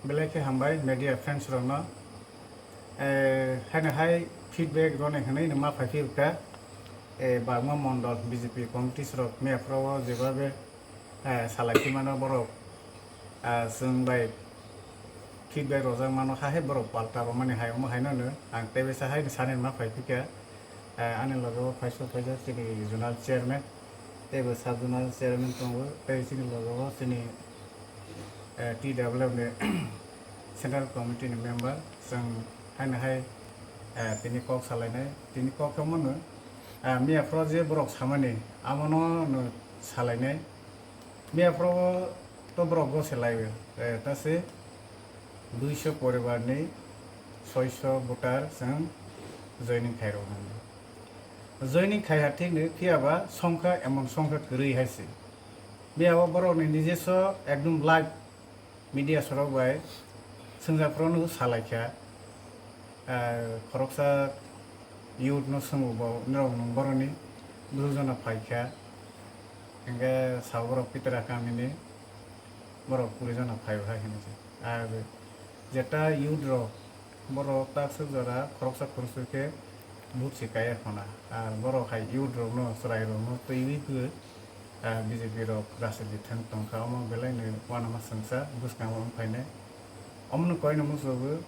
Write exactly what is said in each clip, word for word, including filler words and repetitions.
Belai khe hambai media friends rokno. Eh, haino hai feedback roni hwnwi no ma phai phibkha. Eh, bagma mondol B J P committees rok mia phoro o jebabe, eh, salai phimano borok, ah, chwng bai feedback rojak mano, ha hai borok palta romani hai omo haino no ang tei besa hai sani ma phai phikha. Eh, ani logo phaiso phaijak chini zonal chairman, tei bo sub zonal chairman tongo, tei chini logo chini, eh, T W F ni central committee ni member, chwng haino hai, eh, tini kok salainai, tini kok khe mano, eh, mia phoro je borok samani, amono no salainai. Mia phoro to borok go se lai, eh, ta se duiso poribar ni soiso voter chwng joining khai rok nang. Joining khai ha thik ni, phiya ba songkha emon songkha kwrwi hai se. Mia o borok ni nijeso ekdom live media sorok bai swngjak phoro no salai kha. Ah, khoroksa youth no swngo bo, norok nwng boroni bwswk jona phai kha, hwnkhe sabo borok Pitra kamini borok kuri jona phai o hai hinwi se. Ar jeta youth rok borok takswk jora khoroksa khoroksa khe vote se kaiya khona, ar borok hai youth rok no, chwrai rok no twiwi khe, ah, B J P rok rajniti thang tongkha, omo belai no uanama swngsa bwskango wng phainai. Omono koino muchungo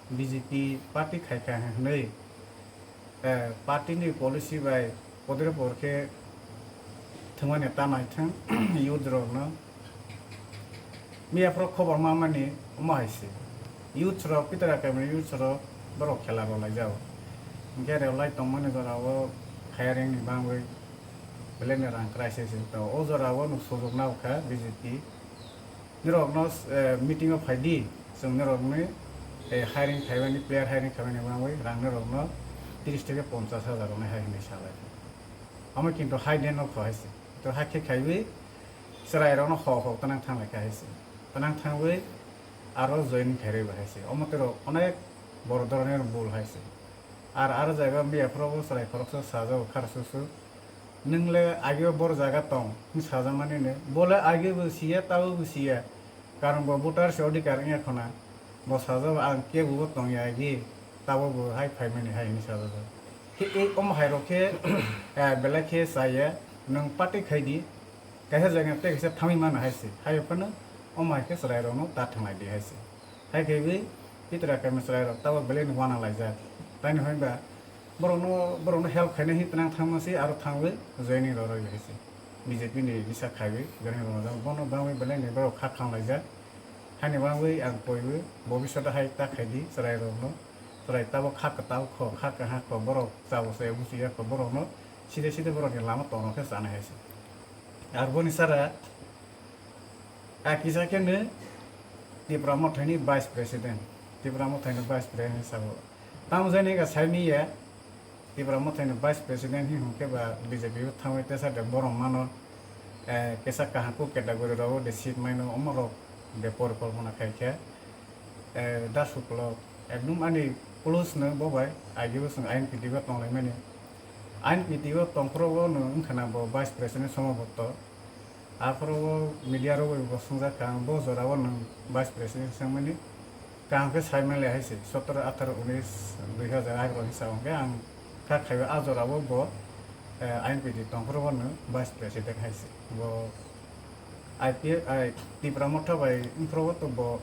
B J P party khaikha hinwi, eh, party ni policy bai podre por khe thwngmani ta naithang youth rokno. Miya phoro khobor mamani omo hai se. Youth rok, Pitra kamini youth rok borok khela rw laijao. Hwnkhe rw lai tongmani jorao hiring ni bangwi belai no rang crisis se. To o jorao no sujok nao kha B J P. Nirokno, eh, meeting o phai di, chwng nirokni, eh, hiring khaimani, player hiring khaimani bangwi rang nirokno tris theke ponchas hajar rwnai hai hinwi salai. Omo kintu hai den no kho hai se. To hai khe khaiwi chwrai rokno ho ho twnang thang lai kha hai se. Twnang thangwi aro join khairwi bo hai se. Omo tei rok onek bor doronir bul hai se. Ar aro jaga miya phoro bo chwrai khoroksa sajao khar susu. Nwng le ageo bor jaga tong, hwn sajakmani no. Bo le ageo bo siya, tabo bo siya. Karon bo voter se odhikar wngya khona. Bo sajak, "Ang kebo bo tongya agi, tabo bo hai phaimani," hai hwnwi sajak. Khe ei omo hai rok khe, eh, belai khe chaya, nwng party khai di, kaisa jaga tei kaisa thangwi mano hai se. Hai phano omo hai khe chwrai rokno ta thanglai di hai se. Hai khe wi Pitra kami chwrai rok tabo belai no uana laijak. Taini hoi ba borokno, borokno help khaina hi twnang thangma si aro thangwi joining rw rw hai se. B J P ni bisa khaiwi joining rw rw bono bangwi belai ni borok kha khang laijak. Hani bangwi ang koiwi bobiswt hai ta khai di chwrai rokno. Chwrai tabo kha kwtal kho, kha kaha kho, borok chabo se buchiya kho, borokno side side borokni lama tongno khe chana hai se. Ar boni sara a kisa khe no Tipra Mothani Vice President, Tipra Mothani Vice President sabo. Tamo jani ga saimi ya, Tipra Mothani Vice President hi hwnkhe ba B J P o thangwi tesa de borom mano, eh, kesa kaham kuk category rogo de seat maino, omo rok de porikolpona khai khe, eh, da suklo ekdum ani close no bo bai, ageo chwng I N P T o tonglaimani. I N P T o tongphuru o no wngkha na bo Vice President Somoboto. Aphuru o media rok bai bo swngjak kha, ang bo jora o nwng Vice President swngmani kaham khe sai manliya hai se, sotoro, atharo, unis, dui hazar atharo hwnsa hwnkhe ang kha khaiwi a jora o bo, eh, I N P T tongphuru o nwng Vice President hai se. Bo I P F, ai, Tipra Motha bai wngphuru o to bo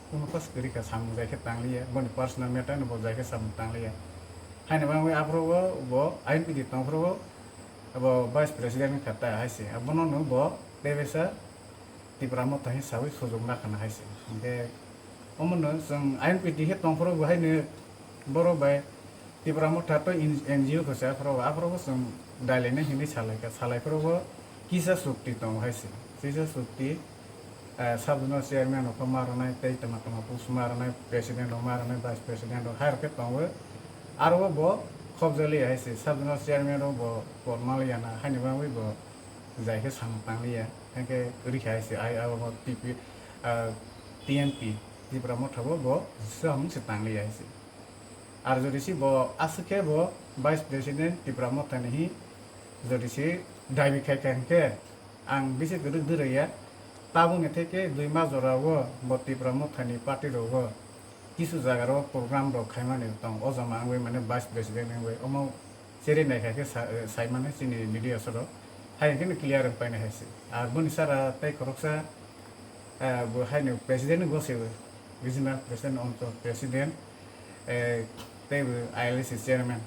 kunu kos kwrwi kha, samung jai khe tangliya, boni personal matter no bo jai khe samung tangliya. Haini bagwi aphuru o bo I N P T tongphuru o bo Vice President wngkha ta hai se, abono no bo tebesa Tipra Motha hi sawi sujok nakhana hai se. Hwnkhe omono chwng I N P T khe tongphuru bo haino borok bai Tipra Motha to N G O khe se aphuru, aphuru bo chwng dailaina hinwi salaikha, salaiphuru bo kisa chukti tongo hai se. Kisa chukti, eh, sub zonal chairman rok ma rwnai tei tama tama post ma rwnai, president rok ma rwnai, vice president rok hai rok khe tongo. Aro bo khobjali hai se, sub zonal chairman rok bo pon maliya na, haini bagwi bo jai khe samung tangliya, haikhe rikha hai se, ai abo bo T P, ah, T M P, Tipra Motha bo bo samung se tangliya hai se. Ar jodi si bo aswk khe bo Vice President Tipra Motha ni hi jodi si dabi khai kha hinkhe ang bisi kwrwk dwraiya, Tabukni theke dui mas jorao bo Tipra Mothani party rogo kisu jaga rok program rok khaimani tong, o jama wngwi mane vice president wngwi omo cherwi naikha khe sa-, saimani chini media sorok hai khe clear wng paina hai se. Ar boni sara tei khoroksa, eh, bo haino president ni gosebo, regional president, onchol president, eh, tei bo I L C chairman.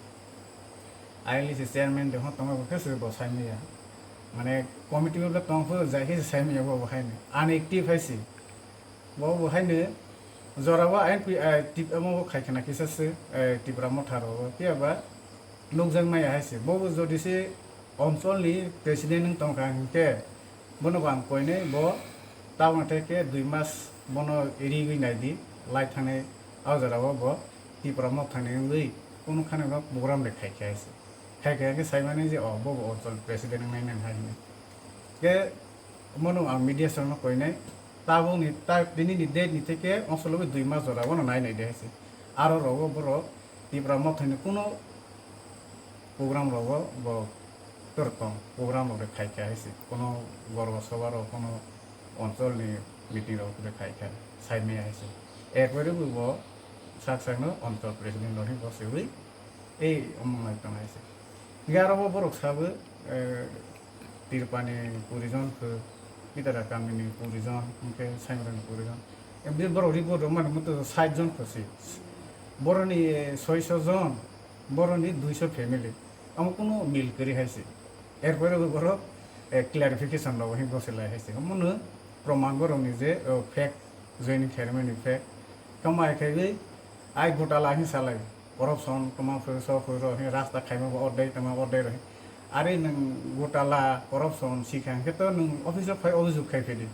I L C chairman de hwn tongma bo khe se bo saimaya. Mane committee bo tong pho jai khe se saimaya bo, bo haino. Unactive hai se. Bo bo haino jorao I N P, eh, tip-, omo bo khai khna kisa se, eh, Tipra Motha rogo. Phiya ba nukjak maya hai se. Bo bo jodi se onchol ni president wng tong kha hwn khe, bono bo ang koinai, bo tabukni theke dui mas bono rigwi nai di, lai thangnai o jorao bo Tipra Mothani wngwi kunu khani no program de khai kha hai se. Khai kha khe saimani je, o, bo bo onchol president wngnai nang hai hwnwi. Khe bono ang media sorokno koinai, tabukni ta-, tini ni date ni theke onsolo dui mas jorao no nai nai de hai se. Aro rogo borok Tipra Mothani kunu program rogo bo tor tong, program rok de khai kha hai se, kono gorba soba rok, kono onchol ni meeting rok de khai kha, sai maya hai se. Erpore bo bo sak sak no onchol president rok ni bo se wi ei omong lai tong hai se. Hingke aro bo borok sabo, eh, Tirpani puri jon kho, Pitara kamini puri jon, hingke Saimrani puri jon. Em, borok report rok mani muto sait jon kho se. Boroni soiso jon, boroni duiso family. Amo kuno mil kwrwi hai se. Erpore bo borok, eh, clarification rok hing gose lai hai se. Omono proman borokni je, oh, fake joining khairokmani fake. Tamo hai khaiwi ai gotala hing salai. Corruption tamo phuru so phuru hing rasta khaima bo ordai tamo ordai rok. Are nwng gotala corruption sikha hingkhe to nwng office o phai obhijog khai phedi.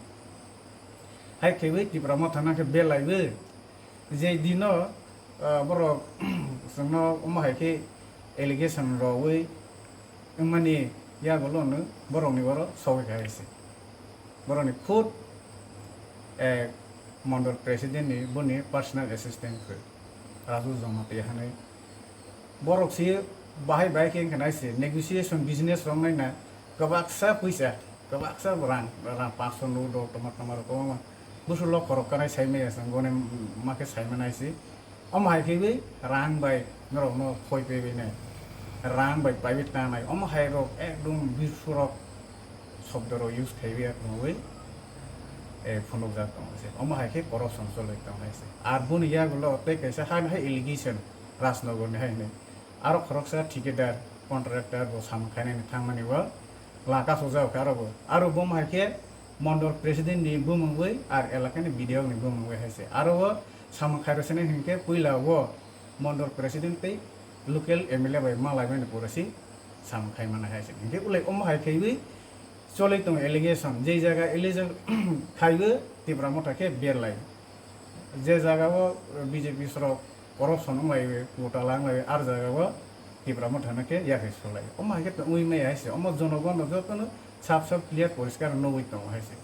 Hai khaiwi Tipra Motha nang khe belaiwi. Je dino, ah, borok chwngno omo hai khe allegation rogwi wngmani yagulo no borokni oro sogwi kha hai se. Borokni khud, eh, mondol president ni boni personal assistant khe Raju Jamatia hinwi. Borok se bahai bahai khe wngkha nai se negotiation business rok nai na kwbaksa puisa, kwbaksa rang, rang paanch sho nuk rok tongma tongma rok kwbangma. Busu lok khorok kanai sai maya se, gone ma khe sai manai se. Omo hai khe bai rang bai norok no phoi paibai nai, rang bai paibai tanai. Omo hai rok ekdom bisurok sobdo rok use khaiwi ya tongwi, eh, phunukjak tongo se. Omo hai khe corruption cholwi tong hai se. Ar boni yagulo tei kaisa ha hai allegation Rajnagar ni hai hinwi. Aro khoroksa thikadar, contractor bo samung khainani thangmani bo laka sojak kha aro bo. Aro bo hai khe mondol president ni bumung bai ar elaka ni B D O ni bumung bai hai se. Aro bo samung khairosani hinkhe puila bo mondol president tei local M L A bai malaimani pore se samung khaimani hai se. Hinkhe ulai omo hai khaiwi cholwi tongo allegation, je jaga allegation khaiwi Tipra Motha khe berlai. Je jaga o B J P sorok corruption wnglaiwi, gotala wnglaiwi, ar jaga o Tipra Motha no khe yakhai solai. Omo hai khe tongwi maya hai se, omo jonogon no joto no sap sap clear poriskar nugwi tongo hai se.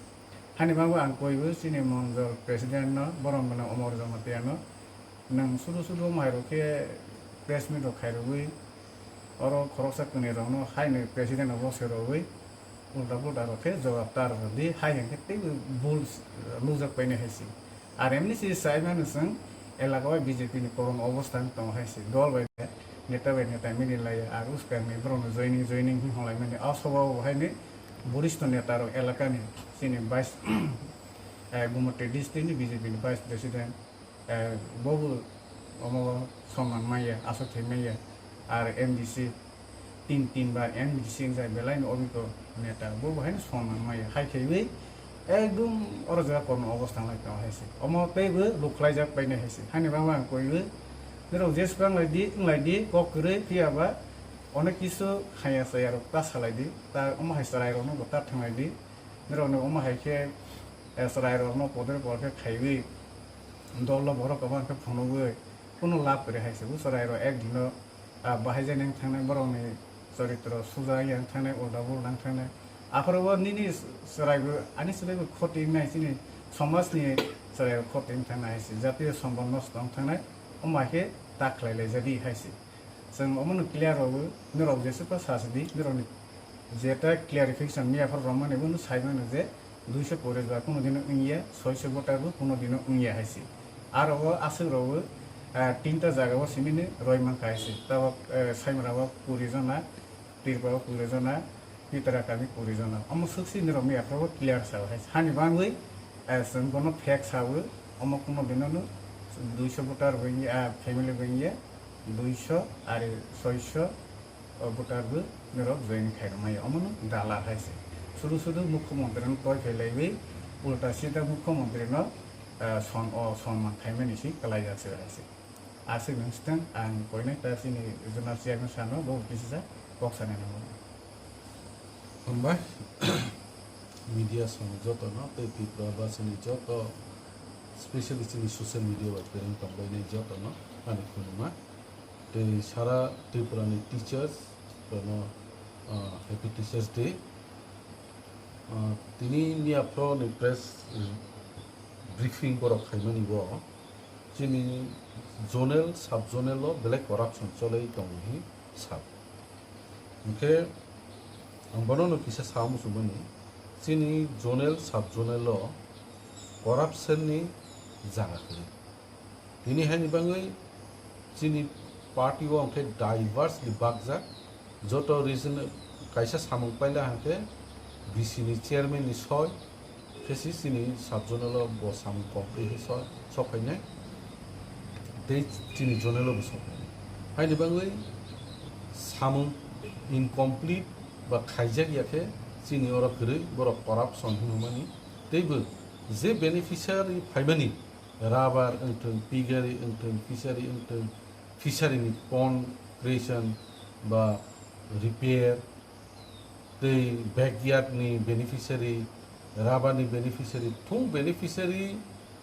Hani bagwi ang koiwi chini mondol president no, borok mano Omor Jamatia no, nwng sudu sudu omo hai rok khe press meet rok khairogwi, oro khoroksa kwnwi rokno haino president obo se rogwi ulta pulta rok khe jawab ta rw di, hai hwnkhe teibo bul nukjak painai hai se. Ar emni se sai mano chwng elaka o B J P ni koron obostha wng tongo hai se. Dol bai neta bai neta mili lai ar uskang ni borok no joining joining hwn lai mani. O soba o hai ni boristo neta rok elaka ni chini vice, eh, Gumoti district ni B J P ni vice president, eh, bobo omo sonman maya, aswk thai maya, ar M D C tin, tin bar M D C wngjak belai no obito neta, bobo haino sonman maya, hai khaiwi ekdum oro jaga kormo obostha lai tongo hai se. Omo teibo luk khlaijak painai hai se. Hani bangma ang koiwi, norok jeswk wnglai di, wnglai di, kok kwrwi, phiya ba onek kisu haya chaya rok ta salai di, ta omo hai chwrai rok no bo ta thwnglai di. Norok no omo hai khe, eh, chwrai rok no podre por khe khaiwi, dol o borok kwbang khe phunugwi, kunu lab kwrwi hai se. Bo chwrai rok ek dino, ah, bahai jani wng thangnai, borok ni choritro suja wng thangnai, ulda pulda wng thangnai. Aphuru bo nini chwrai bo, ani chwrai bo khoti wngnai, chini somaj ni chwrai rok khoti wng thangnai hai se. Jatiyo sombon nosto wng thangnai, omo hai khe ta khlai lai jadi hai se. Chwng omono clear rwwi, norok jeswk kha sa sidi, norokni jeta clarification miya phar rwmani, bono sai mano je Duiso kuri ba kuno dino wngya, soiso voter bo kuno dino wngya hai se. Aro o aswk rok o, ah, tinta jaga o simi ni roi mankha hai se. Tabok, eh, Saimra o kuri jona, Tripura o kuri jona, Tripura kami kuri jona. Omo swk simi rok mi aphro o clear sa hai se. Hani bangwi, eh, chwng bono fake sa o, omo kuno dino no duiso voter bo wngya, ah, family bo wngya, duiso ari soiso o voter bo norok join khairok maya, omono dalar hai se. Sudu sudu mukhyamantri no toi khailaiwi ulta sida mukhyamantri no, ah, son o sonman khaimani si kwlaijak se hai se. Aswk nung swtang ang koinai ta chini zonal chairman sano bo kisa kok sanai nango. Hambai. Media song joto no tei Tripura basini joto specially chini social media bai kwrwng tongbainai joto no ani khuluma. Tei sara Tripura ni teachers, bono, ah, Happy Teachers Day. Ah, tini miya phro ni press, eh, briefing borok khaimani bo chini zonal, sub zonal o belai corruption cholai tongo hi sa. Hwnkhe ang bono no kisa sa muchungmani, chini zonal, sub zonal o corruption ni jaga kwrwi. Tini haini bangwi chini party o hwnkhe diversely bakjak, joto region kaisa samung paila hwnkhe V C ni chairman ni soi, khe si chini sub zonal o bo samung complete khe so-, sokphainai, tei chini zonal o bo sokphainai. Haini bangwi samung incomplete ba khaijak ya khe chini oro kwrwi borok corruption hinmani, teibo je beneficiary phaimani, rubber wngthwng, piggery wngthwng, fishery wngthwng, fishery ni pond creation ba repair, tei backyard ni beneficiary, rubber ni beneficiary, thung beneficiary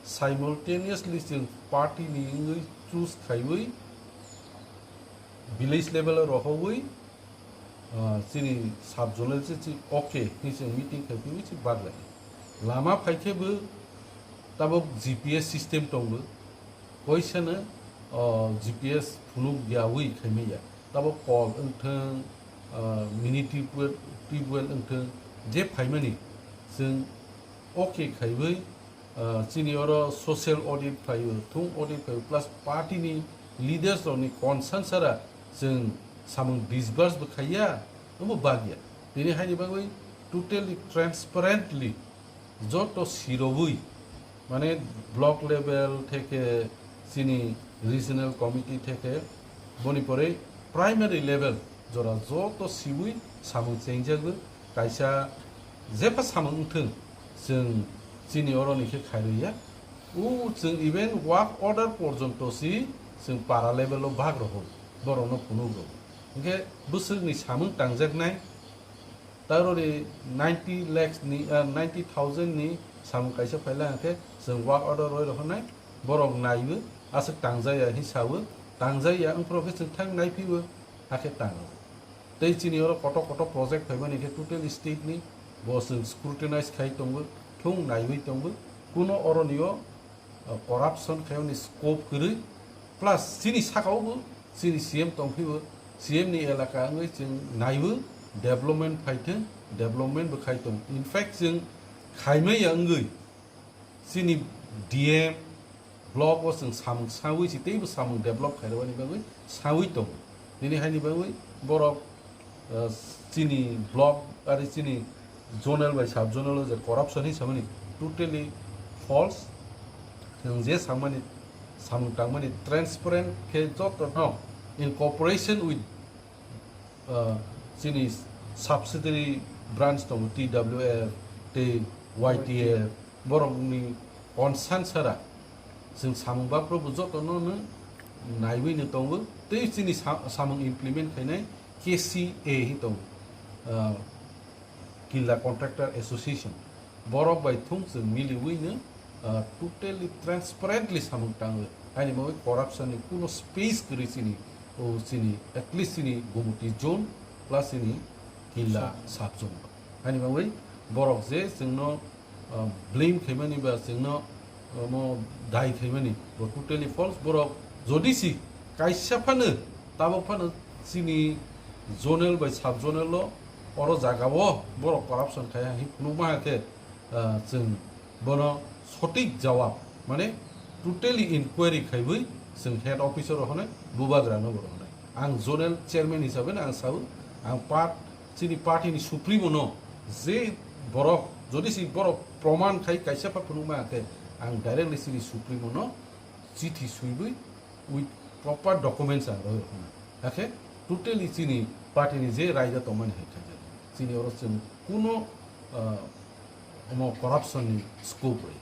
simultaneously chwng party ni wngwi choose khaiwi village level o rohorwi, ah, chini sub zonal se chi okay hinwi chwng meeting khai phiwi chi baglai. Lama phai khe bo tabok G P S system tongo. Koisano, o, G P S phunuk yawi khaimaya. Tabo kol wngthwng, o, mini tubewell, tubewell wngthwng, je phaimani chwng okay khaiwi, o, chini oro social audit phaio, thung audit phaio, plus party ni leaders rokni consent sara chwng samung disburse bo khaiya, omo bagya. Tini haini bagwi totally transparently joto sirobwi, mane block level theke chini regional committee theke boni pore primary level jora joto sibwi samung chengjagwi kaisa jepha samung wngthwng chwng chini oroni khe khairwi ya. U chwng even work order porjonto si chwng para level o bhag rohor borokno phunuk rw. Hwnkhe bwswkni samung tangjaknai Tarori ninety lakhs ni, ah, ninety thousand ni samung kaisa phaila hwnkhe chwng work order roi rohornai, borok naiwi aswk tangjaya hinwi sawi, tangjaya wngphuru khe chwng thang naiphio, hakhe tango. Tei chini oro kotor kotor project phaimani khe totally state ni bo chwng scrutinize khai tongo, thung naiwi tongo, kuno oroni o uh, corruption khaiyani scope kwrwi, plus chini sakao bo chini C M tongphio, C M ni elaka wngwi chwng naiwi development phaithwng, development bo khai tong. In fact, chwng khaimaya wngwi chini D M block o chwng samung sawi si teibo samung develop khairwani bagwi sawi tongo. Nini haini bagwi borok uh, chini block ari chini zonal bai sub zonal o je corruption hinwi samani totally false. Chwng je samani samung tangmani transparent khe joto no in cooperation with uh, chini subsidiary branch tongo T W F tei Y T F borokni concern sara chwng samung baphrobo jotono no naiwi no tongo tei chini sa- samung implement khainai K C A hi tongo, uh, Killa Contractor Association. Borok bai thung chwng miliwi no, uh, totally transparently samung tango. Haini bagwi corruption ni kuno space kwrwi chini, o chini, at least chini Gumuti zone plus chini Killa sub zone. Haini bagwi borok je chwngno uh, blame khaimani ba chwngno, uh, omo dai khaimani bo totally false. Borok jodi si kaisa phano tabok phano chini zonal bai sub zonal o oro jaga o borok corruption khai ha hinwi phunukma khe ah, chwng bono sotik jawab, mane totally inquiry khaiwi chwng head officer rok hwnwi, bubagra no bo rok hwnwi. Ang zonal chairman hisabe no ang sao, ang part, chini party ni supremo no je borok, jodi si borok proman khai kaisa pha phunukma khe, ang directly chini supremo no chithi swiwi with proper documents ang roi rokna. Hakhe totally chini party ni je raida tongmani hai khaijak. Chini oro chwng kuno, ah, omo corruption ni scope roi.